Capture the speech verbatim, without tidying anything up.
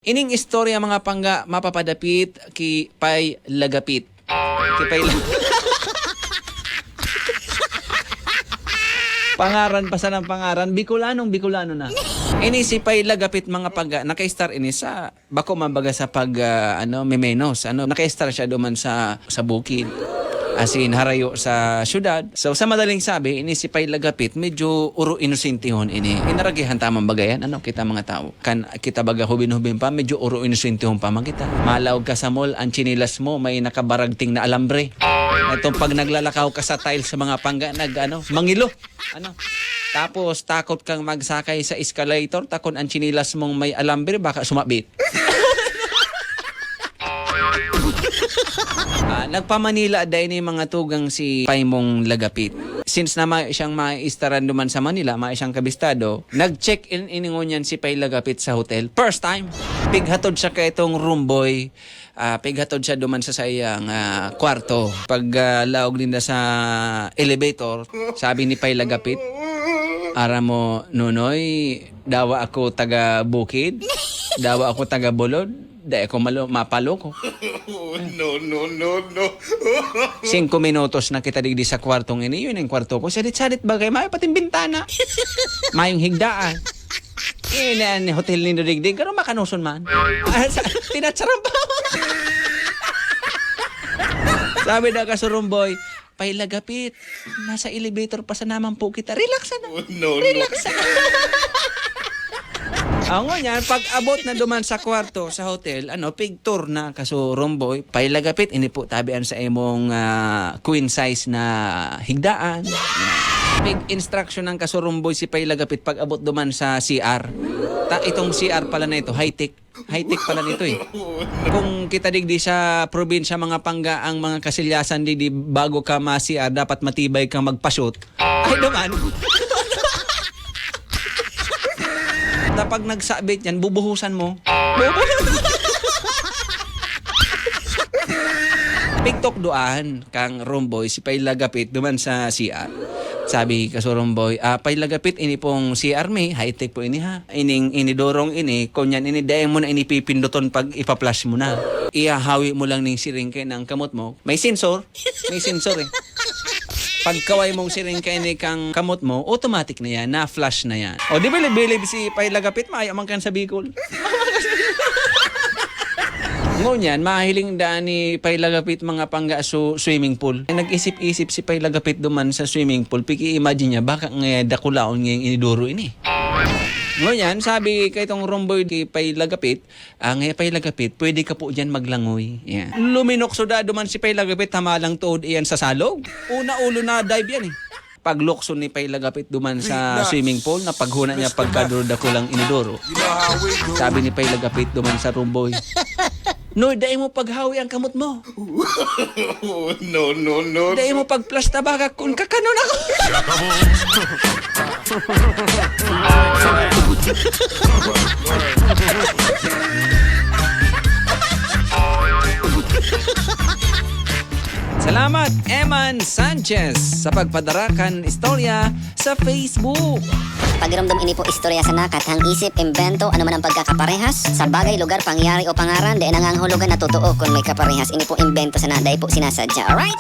Ining istorya, mga pangga, mapapadapit ki Pay Lagapit. Ki Pay La- Pangaran pa sanang pangaran, Bicolanong Bicolano na. Ini si Pay Lagapit, mga pangga, naka-star ini sa, bako man baga sa pag, ah, ano, memenos. Ano, naka-star siya duman sa, sa bukid. As in, harayo sa syudad. So, sa madaling sabi, ini si Pay Lagapit, medyo oro inosentehon ini. Inaragihan tamang bagayan, ano, kita mga tao. Kan kita baga hubin-hubin pa, medyo oro inosentehon pa man kita. Malaog ka sa mall, ang tsinelas mo may nakabaragting na alambre. Itong pag naglalakaw ka sa tiles sa mga pangga, nag, ano, mangilo. Ano? Tapos, takot kang magsakay sa escalator, takon ang tsinelas mong may alambre, baka sumabit. Ah, nagpa-Manila dai ni mga tugang si Paymong Lagapit. Since na mayo siyang maistaran duman sa Manila, mayo siyang kabistado, nag-check-in ini ngunyan si Pay Lagapit sa hotel. First time, pighatod siya kay itong room boy. Ah, pighatod siya duman sa saiyang, ah, kwarto. Pag, ah, laog ninda sa elevator, sabi ni Pay Lagapit, "Aram mo, Nonoy, dawa ako taga bukid, dawa ako taga bulod, dai ako malo-, mapaloko." No, no, no, no. Singko minutos na kita digdi sa kwartong ini. Yun ang kwarto ko. Sadit-sadit bagay, may pating bintana. Mayong higdaan. Ini ang hotel ni Digdig, pero makanoson man. Ah, sa, tinacharampa. Sabi daw ka surumboy, "Pay Lagapit, nasa elevator pa sa naman po kita. Relax na. No, no. Relax na." Ang ngunyan, pag abot na duman sa kwarto, sa hotel, ano, pigtour na kasurumboy, "Pay Lagapit, ini po tabi an sa imong, ah, queen size na higdaan." Pig-instruction ng kasurumboy si Pay Lagapit pag abot duman sa C R. Ta, itong C R pala na ito, high-tech. High-tech pala nito eh. Kung kita digdi sa probinsya, mga pangga, ang mga kasilyasan digdi, bago ka ma-C R, dapat matibay kang magpashoot. Ay, duman. Kapag nagsabit yan, bubuhusan mo. Bubuhusan. Pigtokdoan kang Romboy si Pay Lagapit duman sa C R. Sabi ka sa Romboy, "Ah, Pay Lagapit, ini pong C R mi, high-tech po ini ha. Ining inidorong ini, kunyan ini, dai mo na ini pipinduton pag ipa-flush mo na. Ihahawi mo lang ning siring kay nang kamot mo. May sensor." May sensor eh. Pagkaway mong siring kaini kang kamot mo, automatic na yan, na-flush na yan. O, di bilib-bilib si Pay Lagapit, maayo man kan sa Bicol. Ngunyan, mahiling daan ni Pay Lagapit mga pangga su swimming pool. Nag-isip-isip si Pay Lagapit duman sa swimming pool, piki-imagine niya, baka nga dakulaon ngayang inidoro ini. Ngunyan, sabi kay tong Romboy kay Pay Lagapit, "Ah, ngaya Pay Lagapit, pwede ka po diyan maglangoy." Yan. Luminokso da duman si Pay Lagapit, hamalang tuod iyan sa salog. Una ulo na dive yan eh. Paglukso ni Pay Lagapit duman sa swimming pool, na paghuna niya pagkaduro dakulang inidoro. Sabi ni Pay Lagapit duman sa Romboy, "Noy, dai mo paghawi ang kamot mo. No, no, no. Dai mo pagplasta baka kun kakanon ako." Salamat, Eman Sanchez, sa pagpadara kan istorya sa Facebook. Pagiromdom, ini po istorya sana, kathang isip, imbento, ano man ang pagkakaparehas sa bagay, lugar, pangyayari o pangaran, dai nangangahulugan na totoo kun may kaparehas. Ini po imbento sana, dai po sinasadya. Alright?